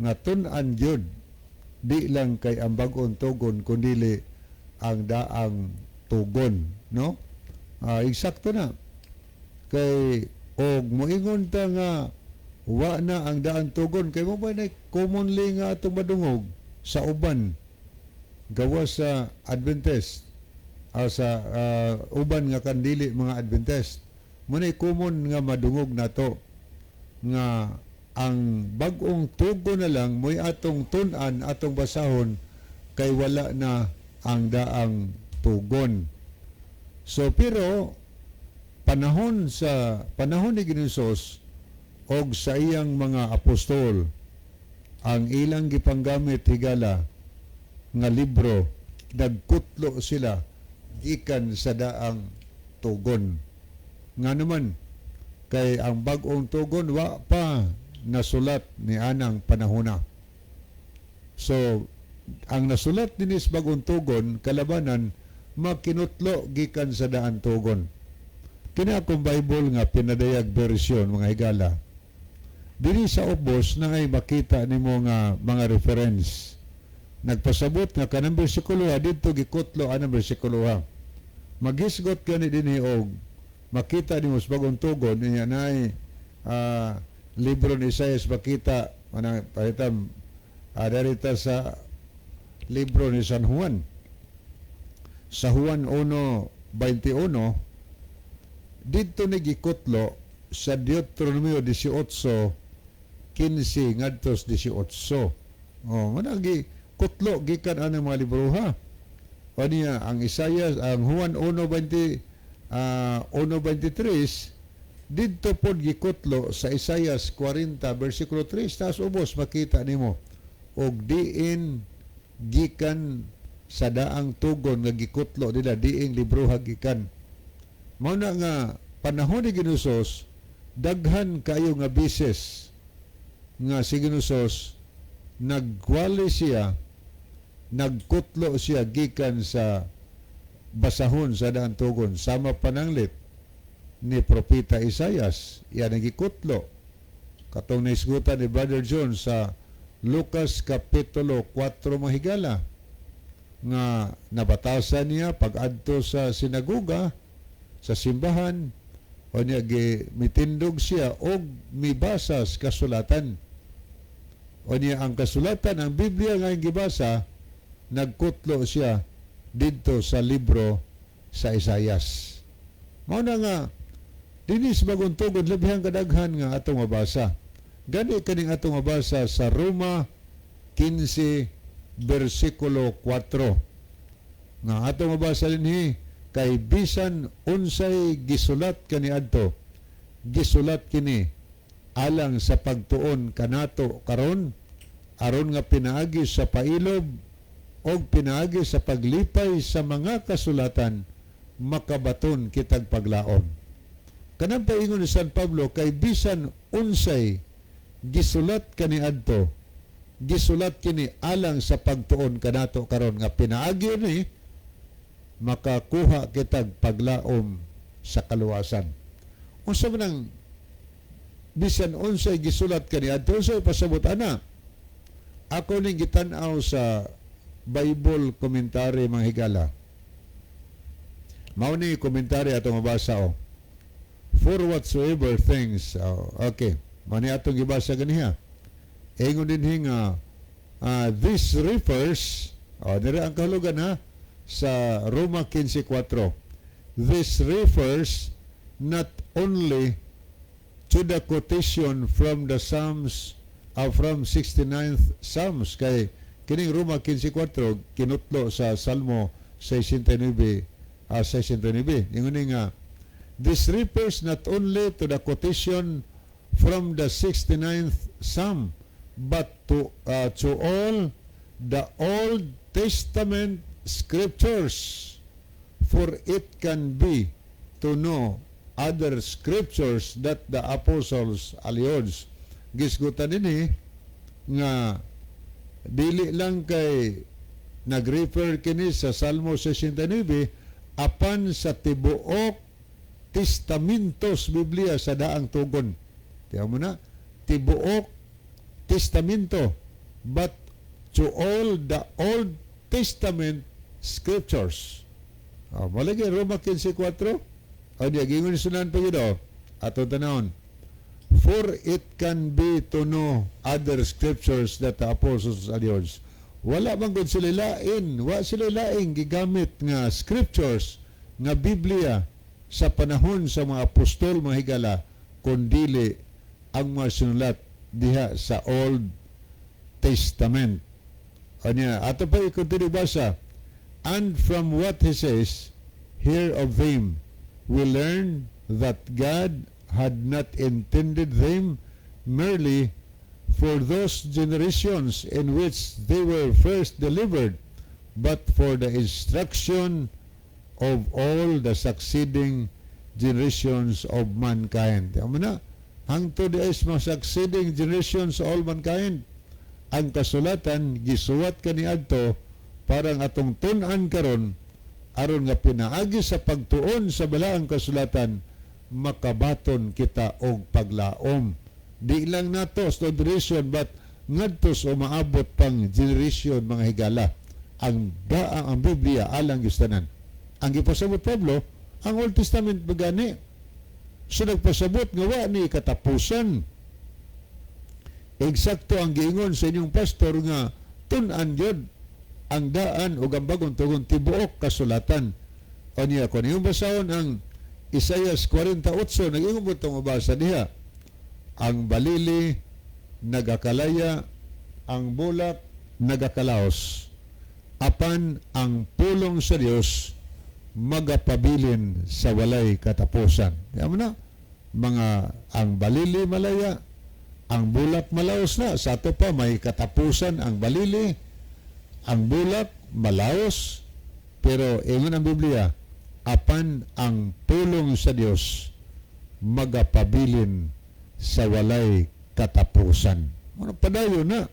nga tun-an gyud, di lang kay ang bag-ong tugon kundili ang daang tugon, no? Eksakto na kay og moingon ta nga wa na ang daan tugon kay mo ba na commonly nga atong madungog sa uban gawas sa Adventist, sa uban nga kandili mga Adventist, mo na common nga madungog nato nga ang bag-ong tugon na lang mo'y atong tun-an, atong basahon, kay wala na ang daang tugon. So pero panahon sa panahon ni Ginoong og sa iyang mga apostol, ang ilang gipanggamit, higala, nga libro, nagkutlo sila gikan sa daang tugon. Nga naman kay ang bag-ong tugon wa pa nasulat ni anang panahona. So ang nasulat dinis bag-ong tugon, kalabanan makinutlo gikan sa daan tugon. Kini akong Bible nga pinadayag version, mga higala, dinhi sa ubos na ay makita nimo nga mga reference. Nagpasabot nga kanang bersikulo ha, didto gikutlo anang bersikulo ha. Maghisgot gani dinhi og makita nimo sa bagong tugon niya nay libro ni Isaias, makita manang palitan darita sa libro ni San Juan, sa Juan 1:21, didto ni gikutlo sa Deuteronomio 18:15 ngadto sa 18. Oh, nga gi kutlo gikan anang mga libro ha. O niya ang Isaias, ang Juan 1:20, 1:23, didto pod gikutlo sa Isaias 40 versikulo 3. Taas ubos makita nimo og diin gikan sa daang tugon nga gikutlo nila, diing libroha gikan. Mao na nga panahon ni Ginoong daghan kayo nga bises nga si Ginoong nagwali siya, nagkutlo siya gikan sa basahon sa daan tugon, sama pananglit ni Propeta Isayas, yan ang gikutlo katong naisgutan ni Brother John sa Lucas Kapitulo 4, mahigala, nga nabatasan niya pag-adto sa sinagoga, sa simbahan, o niya gi mitindog siya og mibasa sa kasulatan. O niya ang kasulatan, ang Biblia nga ang gibasa, nagkutlo siya didto sa libro sa Isayas. Mao na nga dinis bagong tugon labihang kadaghan nga atong mabasa. Gani kaning atong mabasa sa Roma 15 bersikulo 4 nga atong mabasa dinhi, kay bisan unsay gisulat kaniadto, gisulat kini alang sa pagtuon kanato karon, aron nga pinaagi sa pailob og pinaagi sa paglipay sa mga kasulatan makabaton kitag paglaom. Kanang paingon ni San Pablo, kay bisan unsay gisulat kaniadto, gisulat kini alang sa pagtuon kanato karon, nga pinaagi ni makakuha kitag paglaom sa kaluwasan. Unsa man ang bisan unsay gisulat kaniadto? Unsay pasabot ana? Ako ning gitan-aw sa Bible commentary, mga higala. Mao ni commentary atong mabasa oh. For whatsoever things, oh, okay. Mao ni atong gibasa ganiha. Ingon dinhi nga this refers, oh, diri ang kahulugan ha sa Roma 15:4. This refers not only to the quotation from the Psalms, from 69th Psalms, kay kining Roma 15:4 kinutlo sa Salmo 69, 69. Ingon ni nga this refers not only to the quotation from the 69th Psalm but to all the Old Testament scriptures, for it can be to no other scriptures that the apostles alludes." Gisgutan ini nga dili lang kay nag-refer kini sa Salmo 69 apan sa tibuok testamentos Biblia sa daang tugon. Tiyan mo na, tibuok testamento, but to all the Old Testament scriptures. Oh, malagi Roma 15:4. O diya, gingon sunan pa yun, oh. Ato tanawon. "For it can be to no other scriptures that the apostles alludes." Wala man gud sila lain, wa sila laing gigamit nga scriptures nga Biblia sa panahon sa mga apostol, mga higala, kundili ang mga sinulat diha sa Old Testament. Anya, ato pa i-continue basa. "And from what he says here of them, we learn that God had not intended them merely for those generations in which they were first delivered, but for the instruction of all the succeeding generations of mankind." Amo na, hangtod is mga succeeding generations of all mankind. Ang kasulatan gisuwat kaniadto parang atong tun-an karon aron nga pinaagi sa pagtuon sa balaang kasulatan makabaton kita og paglaom. Di lang nato sa generation but ngadto sa umaabot pang generation, mga higala. Ang ba ang Biblia alang gistanan. Ang gipasabot Pablo, ang Old Testament bagani. So nagpasabot nga wa ni katapusan. Eksakto ang giingon sa inyong pastor nga tun-an gyud ang daan ug ang bagong tugon, tibuok kasulatan. Unya kon iyong basahon ang Isaias 48, nag-ingon po itong mabasa diha. Ang balili nagakalaya, ang bulak nagakalaos. Apan ang pulong sa Dios magapabilin sa walay katapusan. Yan mo na, mga ang balili malaya, ang bulak malaos na. Sa ato pa may katapusan ang balili, ang bulak malaos, pero ingon ang Biblia, apan ang pulong sa Dios magapabilin sa walay katapusan. Ano padayon na.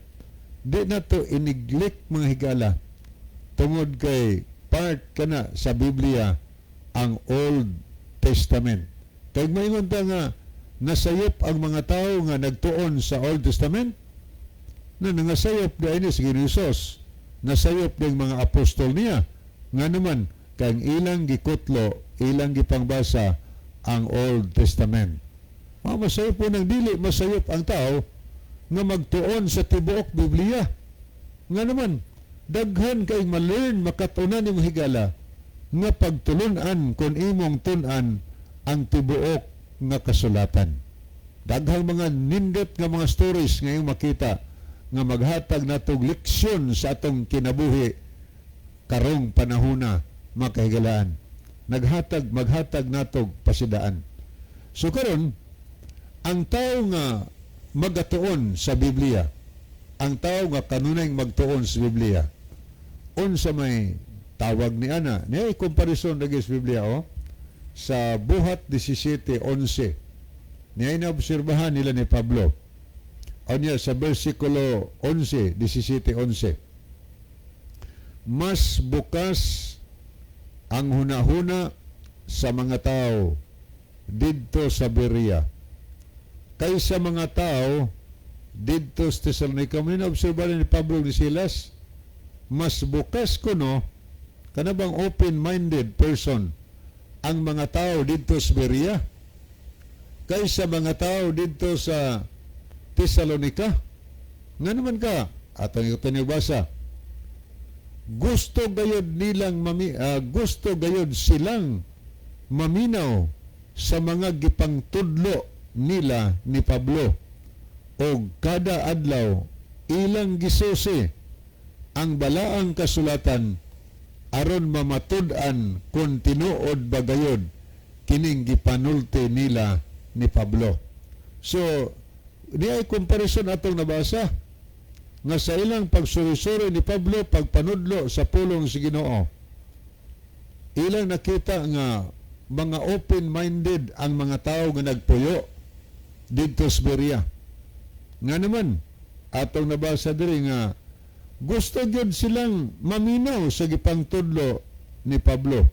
Di na to i-neglect, mga higala, tungod kay part kana sa Biblia ang Old Testament. Kay maingon ta nga nasayop ang mga tao nga nagtuon sa Old Testament na nangasayop dahil ni si Jesus. Nasayop din mga apostol niya. Nga naman, kang ilang gikutlo, ilang gipangbasa ang Old Testament. Mga masayop po ng dili, masayop ang tao nga magtuon sa tibuok Biblia. Nga naman, daghan kay ma-learn, makatunan ni higala nga pagtulunan kung imong tun-an ang tibuok nga kasulatan. Daghang mga nindot nga mga stories ngayong makita nga maghatag natog leksyon sa atong kinabuhi karong panahona, mga kahigalaan. Naghatag, maghatag natog pasidaan. So karon, ang tao nga magatuon sa Biblia, ang tao nga kanunay magtuon sa Biblia, unsa may tawag ni ana? Niya comparison lagi sa Biblia, oh, sa Buhat 17:11. Niya inaobserbahan nila ni Pablo. Anya sa versikulo 11, 17:11. Mas bukas ang hunahuna sa mga tao didto sa Berea kaysa mga tao didto sa Thessalonica. Mo obserba ni Pablo ni Silas, mas bukas kuno kana bang open-minded person ang mga tao didto sa Berea kaysa mga tao didto sa Thessalonica. Nga naman ka, atong ito basa, gusto gayod silang maminaw sa mga gipangtudlo nila ni Pablo og kada adlaw ilang gisusi ang balaang kasulatan aron mamatud-an kung tinuod ba gayod kining gipanulti nila ni Pablo. So, niya ay comparison atong nabasa. Nga sa ilang pagsuri-suri ni Pablo pagpanudlo sa pulong sa Ginoo, ilang nakita nga mga open-minded ang mga tao nga nagpuyo didto sa Berea. Nga naman, atong nabasa diri nga gusto gyud silang maminaw sa gipangtudlo ni Pablo.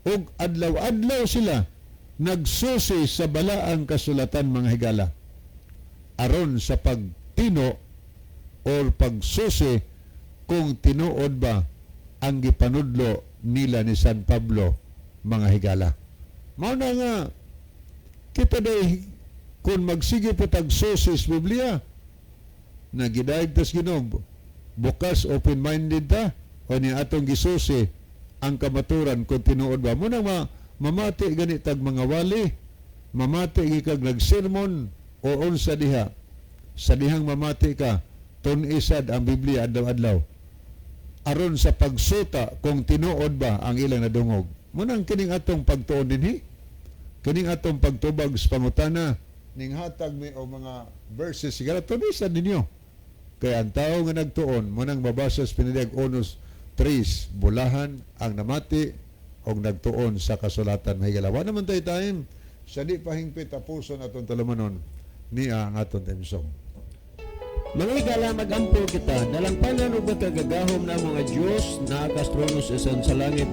Ug adlaw-adlaw sila nagsusi sa balaang kasulatan, mga higala, aron sa pagtino or pagsusi kung tinuod ba ang gipanudlo nila ni San Pablo, mga higala. Mao na nga kita day kung magsige po tag susi sa Biblia na gidayeg tas Ginoo, bukas, open-minded ta o ni atong gisusi ang kamaturan kung tinuod ba. Muna mamati gani tag mga wali, mamati gikag nagsermon o unsa diha, sa dihang mamati ka, tun-i sad ang Biblia adlaw-adlaw aron sa pagsuta kung tinuod ba ang ilang nadungog. Munang kining atong pagtuon dinhi, kining atong pagtubag sa pangutana ning hatag mi og mga verses, sigara tun-i sad ninyo, kay ang tao nga nagtuon, munang mabasa sa Pinadayag 1:3, bulahan ang namati og nagtuon sa kasulatan, mahigala. Wa naman tayo time sa di pa hingpit tapuson atong tulumanon, niya ang atong theme song. Mga higala, magampo kita. Dalangpanan ug makagagahom na mga Diyos na sa trono sa langit.